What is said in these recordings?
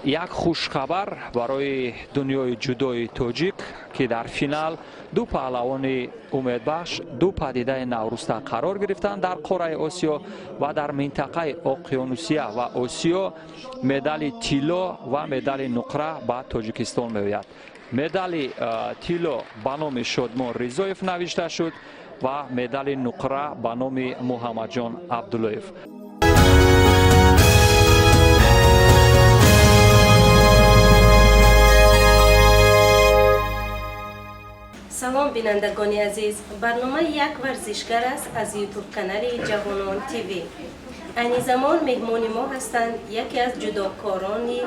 Як хушхабар барои дунёи ҷудои тоҷик, ки дар финал ду паҳлавони умедбахш, ду падидаи навруста қарор гирифтанд дар қораи Осиё ва дар минтақаи Оқиёнусия ва Осиё. Медали тилло ва медали нуқра ба Тоҷикистон меояд. Медали тилло ба номи Шодмон Ризоев навишта шуд ва медали нуқра ба номи Муҳаммадҷон Абдуллоев. Салом, бинандагони азиз! Барномаи «Як варзишгар» аст аз Ютуб канали «Ҷавонон ТВ». Айни замон меҳмони мо ҳастанд яке аз ҷудокорони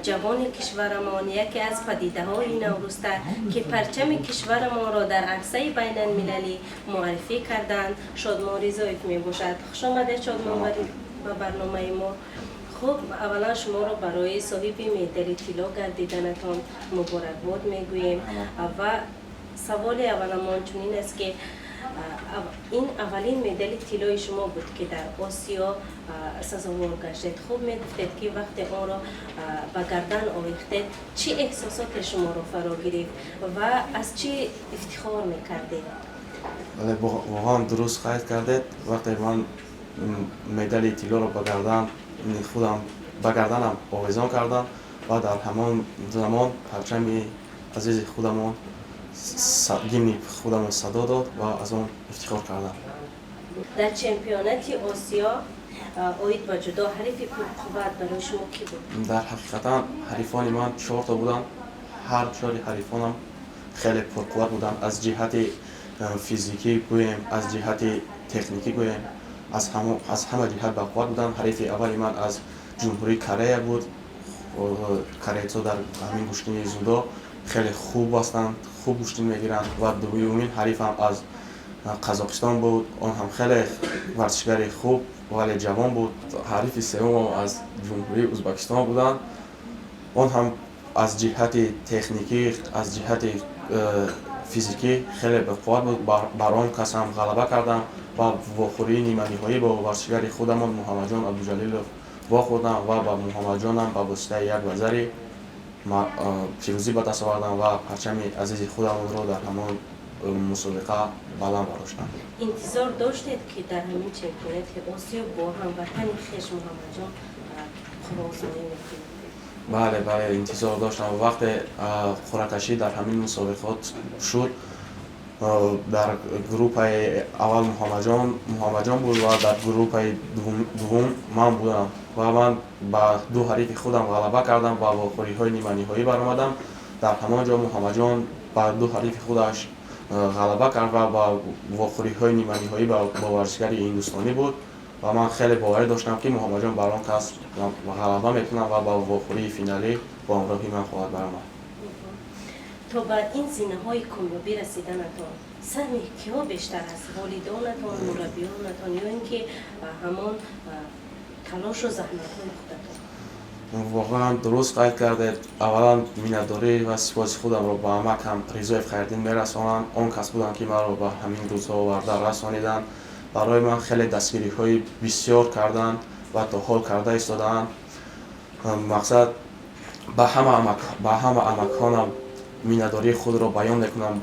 ҷавони кишварамон, яке аз падидаҳои навруста, ки парчами кишварамонро дар арсаи байналмилалӣ муаррифӣ карданд, Шодмон Ризоев мебошад. Хушомадед, Шодмон, ба барномаи мо. Хуб, аввалан шуморо барои соҳиби медали тилло гардиданатон муборакбод мегӯем ва саволи авваламон чунин аст, ки ин аввалин медали тиллои шумо буд, ки дар Осиё сазовор гаштед. Хуб, мегуфтед, ки вақте онро ба гардан овехтед, чӣ эҳсосоте шуморо фаро гирифт ва аз чӣ ифтихор мекардед? Бале, воқеан дуруст қайд кардед. Вақте ман медали тиллоро ба гардан худам, ба гарданам овезон кардам ва дар ҳамон замон парчами азизи худамон, гимни худамон садо дод ва аз он ифтихор кардам. Дар чемпионати Осиё оид ба ҷудо ҳарифи пурқувват барои шумо кӣ буд? Дар ҳақиқатан ҳарифони ман чорто буданд. Ҳар чори ҳарифонам хеле пурқувват буданд, аз ҷиҳати физикӣ гӯем, аз ҷиҳати техникӣ гӯем, аз ҳама ҷиҳат бақувват буданд. Ҳарифи аввали ман аз Ҷумҳурии Корея буд. Корейцо дар ҳамин гӯштини дзюдо хеле хуб ҳастанд, хуб гӯштин мегиранд. Ва дуюмин ҳарифам аз Қазоқистон буд. Он ҳам хеле варзишгари хуб, вале ҷавон буд. Ҳарифи севумам аз Ҷумҳурии Ӯзбекистон буданд. Он ҳам аз ҷиҳати техникӣ, аз ҷиҳати физикӣ хеле бақувват буд. Бар он кас ҳам ғалаба кардам ва вохӯрии ниманиҳоӣ бо варзишгари худамон Муҳаммадҷон Абдуҷалилов вохӯрдам ва ба Муҳаммадҷонам ба воситаи як вазари пирӯзӣ ба даст овардам ва парчами азизи худамонро дар ҳамон мусобиқа баланд бардоштам. Интизор доштед, ки дар ҳамин чемпионати Осиё бо ҳамватани хеш Муҳаммадҷон қуръозмоӣ мекунед? Бале, интизор доштам. Вақте қуръакашӣ дар ҳамин мусобиқот шуд, дар группаи аввал Муҳаммадҷон буд ва дар группаи дуввум ман будам ва ман ба ду ҳарифи худам ғалаба кардам ва вохӯриҳои ниманиҳоӣ баромадам. Дар ҳамон ҷо Муҳаммадҷон ба ду ҳарифи худаш ғалаба кард ва ба вохӯриҳои ниманиҳоӣ бо варзишгари ҳиндустонӣ буд ва ман хеле боварӣ доштам, ки Муҳаммадҷон бар он кас ғалаба мекунад ва ба вохӯрии финалӣ бо ҳамроҳи ман хоҳад баромад. То ба ин зинаҳои комёбӣ расиданатон саҳми киҳо бештар аст: волидонатон, мураббиёнатон ё ин ки ҳамон талошу заҳматҳои худатон? Воқеан дуруст қайд кардед. Аввалан миннатдорӣ ва сипоси худамро ба амакам Ризоев Хайриддин мерасонам. Он кас буданд, ки маро ба ҳамин рӯзҳо оварда расониданд. Барои ман хеле дастгириҳои бисёр карданд ва то ҳол карда истодаанд. Мақсад, ба ҳама амакҳонам миннатдории худро баён мекунам.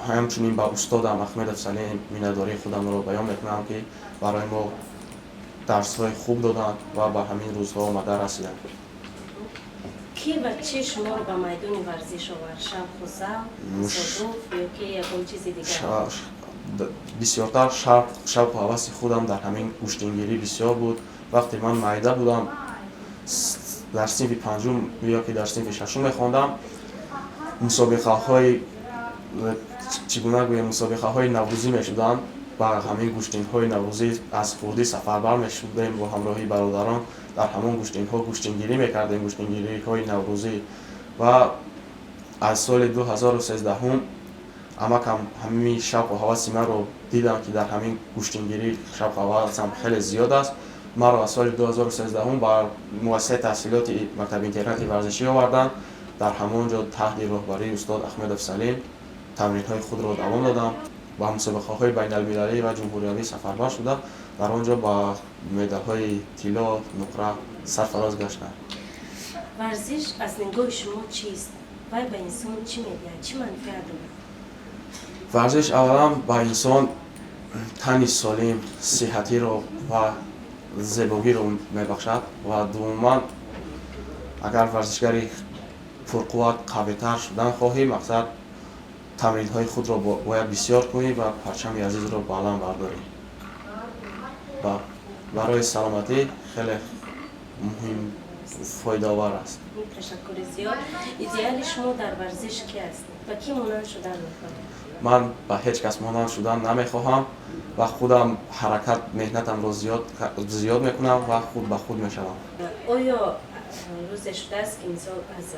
Ҳамчунин ба устодам Ахмедов Салим миннатдории худамро баён мекунам, ки барои мо дарсҳои хуб доданд ва ба ҳамин рӯзҳо омада расиданд. Кӣ ва чӣ шуморо ба майдони варзиш овард? Шавқу завқ, тасодуф ё ки ягон чизи дигар? Бисёртар шавқу ҳаваси худам дар ҳамин гӯштингирӣ бисёр буд. Вақте ман майда будам, дар синфи панҷум ё ки дар синфи шашум мехондам, мусобиқаҳои, чӣ гуна гӯем, мусобиқаҳои наврӯзӣ мешуданд. Ба ҳамин гӯштинҳои наврӯзӣ аз хурдӣ сафарбар мешудем бо ҳамроҳии бародарон. Дар ҳамон гӯштинҳо гӯштингирӣ мекардем, гӯштингириҳои наврӯзӣ. Ва аз соли 2013-ҳум амакам ҳамин шавқу ҳаваси маро дидам, ки дар ҳамин гӯштингирӣ шавқу ҳавасам хеле зиёд аст. Маро аз соли 2013-ҳум ба муассисаи таҳсилоти мактаби интернати варзишӣ оварданд. Дар ҳамон ҷо таҳти роҳбарии устод Ахмедов Салим тамринҳои худро давом додам, ба мусобиқаҳои байналмилалӣ ва ҷумҳуриявӣ сафарбар шуда, дар он ҷо ба медалҳои тилло, нуқра сарфароз гаштам. Варзиш аз нигоҳи шумо чист? Вай ба инсон чӣ медиҳад, чӣ манфиат дорад? Варзиш аввалан ба инсон тани солим, сиҳатиро ва зебогиро мебахшад ва дуввуман, агар варзишгари пурқувват, қавитар шудан хоҳӣ, мақсад, тамринҳои худро бояд бисёр кунӣ ва парчами азизро баланд бардорӣ. Ва барои саломатӣ хеле муҳим, фоидаовар аст. Ташаккури зиёд. Идеали шумо дар варзиш ки аст? Ба кӣ монанд шудан мехоҳед? Ман ба ҳеҷ кас монанд шудан намехоҳам ва худам ҳаракат, меҳнатамро зиёд мекунам ва худ ба худ мешавам. Оё рӯзе шудааст, ки, мисол, аз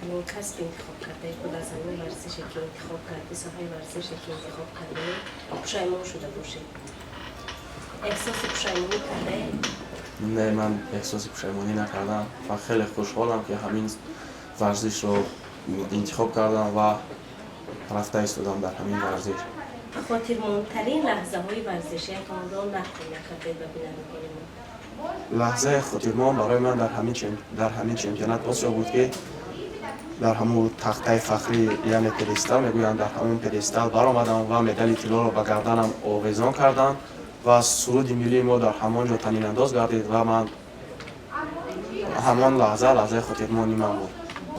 ҳамин касби интихоб кардаи худ, аз ҳамин варзише, ки интихоб кардӣ, соҳаи варзише, ки интихоб кардаӣ, пушаймон шуда бошед? Эҳсоси пушаймонӣ кардаед? Не, ман эҳсоси пушаймонӣ накардам ва хеле хушҳолам, ки ҳамин варзишро интихоб кардам ва рафта истодам дар ҳамин варзиш. Хотирмондтарин лаҳзаҳои варзишиятонро нақл мекардед ба бинандагони мо. Лаҳзаи хотирмон барои ман дар ҳамин чемпионат Осиё буд, ки дар ҳамун тахтаи фахрӣ, яъне пьедестал мегӯянд, дар ҳамун пьедестал баромадам ва медали тиллоро ба гарданам овезон кардам ва суруди миллии мо дар ҳамон ҷо танинандоз гардид ва ман ҳамон лаҳза лаҳзаи хотирмони ман буд.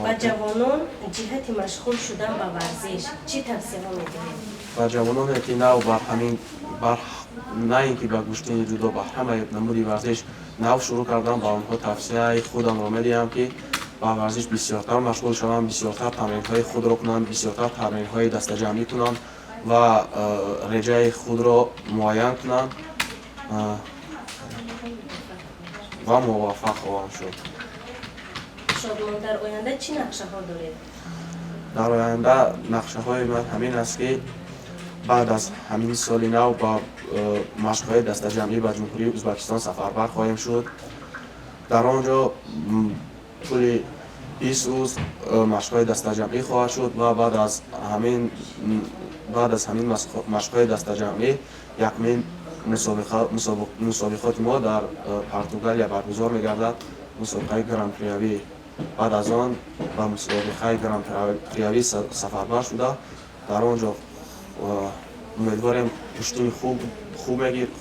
Ба ҷавонон ҷиҳати машғул шудан ба варзиш чӣ тавсияҳо медиҳед? Ба ҷавононе, ки нав бар ҳамин бар, на ин ки ба гӯштини ҷудо, ба ҳамаи намуди варзиш нав шурӯъ кардам, ба онҳо тавсияи худамро медиҳам, ки ба варзиш бисёртар машғул шаванд, бисёртар тамринҳои худро кунанд, бисёртар тамринҳои дастаҷамъӣ кунанд ва реҷаи худро муайян кунанд ва муваффақ хоҳанд шуд. Шодмон, дар оянда чӣ нақшаҳо доред? Дар оянда нақшаҳои ман ҳамин аст, ки баъд аз ҳамин соли нав ба машқҳои дастаҷамъӣ ба Ҷумҳурии Ӯзбекистон сафарбар хоҳем шуд. Дар он ҷо тӯли 20 рӯз машқҳои дастаҷамъӣ хоҳад шуд ва баъд аз ҳамин машқҳои дастаҷамъӣ якумин мусобиқоти мо дар Португалия баргузор мегардад, мусобиқаи гран-приявӣ. Баъд аз он ба мусобиқаи гран-приявӣ сафарбар шуда, дар он ҷо умедворем гӯштини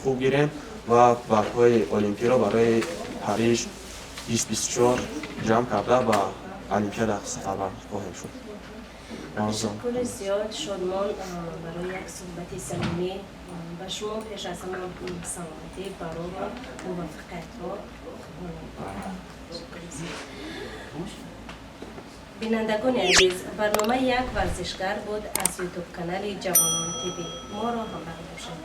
хуб гирем ва баргҳои олимпиро барои Париж 2024 ҷамъ карда, ба Олимпиада сафарбар хоҳем шуд. Ташаккури зиёд, Шодмон, барои як суҳбати самимӣ. Ба шумо пеш аз ҳама саломатӣ, барору муваффақиятҳо. Ташаккури зиёд. Бинандагони азиз, барномаи «Як варзишгар» буд аз Ютуб канали «Ҷавонон ТВ». Моро ҳамроҳ бошед.